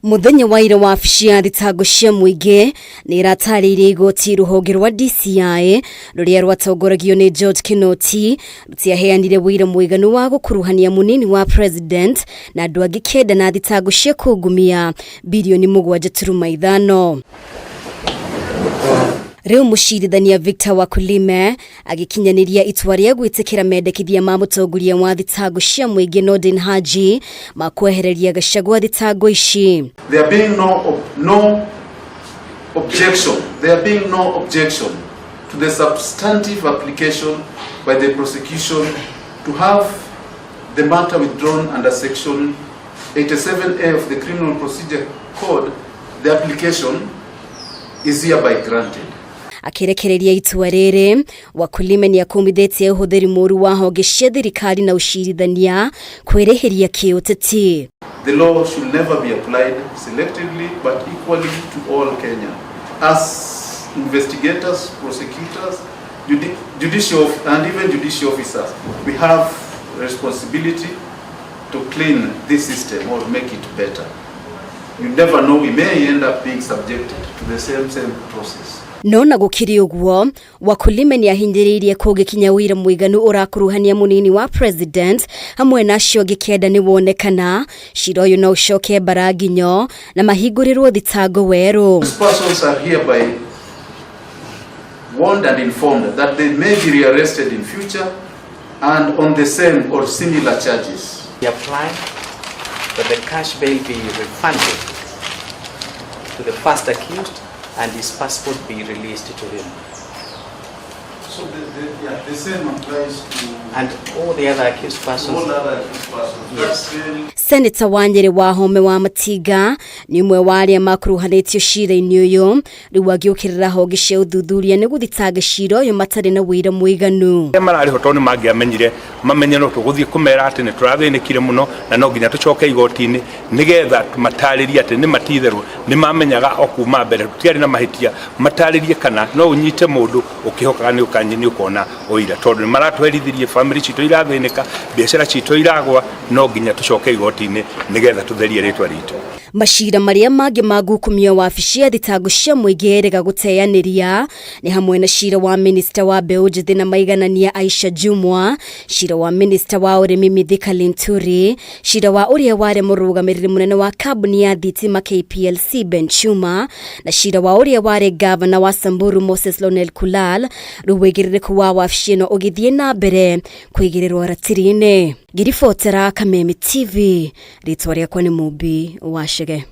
Mũthenya wa ira wabici ya thitango cia mũingĩ nĩ ĩratarĩirie igoti rũhonge rwa DCI rũrĩa rwatongoragio nĩ George Kinoti rũtiaheanire ũira mũiganu wa gũkuruhania mũnini wa president na andũ angĩ kenda na thitango cia kungumia 7.5 bilioni. Rĩu mũcirithania Victor Wakulime agĩkinyanĩria itua rĩa gwĩtĩkĩra mendekithia ma mũtongoria wa thitango cia mũingĩ Nordin Haji ma kwehereria Gachagua thitango ici. There being no objection, there being no objection to the substantive application by the prosecution to have the matter withdrawn under section 87A of the Criminal Procedure Code, the application is hereby granted. Akĩrekereria itua rĩrĩ, Wakulime nĩ akũmithĩtie ũhũthĩri mũru wa honge cia thirikari na ũcirithania kwĩrĩhĩria kĩũteti. The law should never be applied selectively but equally to all Kenya. As investigators, prosecutors, judicial and even judicial officers, we have responsibility to clean this system or make it better. You never know, we may end up being subjected to the same process. No na gũkĩrĩ ũguo, Wakulime nĩ ahinyĩrĩirie kũngĩkinya ũira mũiganu ũrakuruhania mũnini wa president hamwe na acio angĩ kenda nĩ wonekana, cira ũyũ no ũcoke mbara nginyo na mahingũrĩrwo thitango werũ. These persons are hereby warned and informed that they may be rearrested in future and on the same or similar charges. We apply that the cash bail be refunded to the first accused and his passport be released to him. So yeah, the same applies to And all the other accused persons. All other accused persons. Yes. That's very Seneta wa Nyĩrĩ Wahome wa Matinga nĩ ũmwe wa arĩa makuruhanĩtio cira-inĩ ũyũ, rĩu agĩũkĩrĩra honge cia ũthuthuria nĩ gũthitanga cira ũyũ matarĩ na ũira mũiganu. Arĩa mararĩ ho tondũ nĩ mangĩamenyire mamenye no tũgũthiĩ kũmera atĩ nĩ tũrathĩnĩkire mũno na no nginya tũcoke igoti-inĩ nĩgetha matarĩrie atĩ nĩ matitherũ nĩ mamenyaga o kuma mbere tũtiarĩ na mahĩtia, matarĩrie kana no ũnyite mũndũ ũkĩhokaga nĩ ũkanyi nĩ ũkona ũira, tondũ nĩ maratũherithirie, family citũ irathĩnĩka, biacara citũ iragwa, no nginya tũcoke igoti-inĩ nĩgetha tũtherie rĩtwa ritũ. Macira marĩa mangĩ mangukumio wabici ya thitango cia mũingĩ erĩga gũteanĩria nĩ hamwe na cira wa minista wa mbeũ njĩthĩ na maiganania Aisha Jumwa, cira wa minista wa ũrĩmi Mithika Linturi, cira wa ũrĩa warĩ mũrũgamĩrĩri mũnene wa kambuni ya thitima KPLC Ben Chuma, na cira wa ũrĩa warĩ gavana wa Samburu Moses Lonel Kulal. Rĩu wĩigĩrĩrĩku wa wabici ĩno ũgĩthiĩ na mbere kũigĩrĩrwo ratiri-inĩ. Ngĩribotera Kameme TV, rĩtwa rĩakwa nĩ Mumbi wa Chege.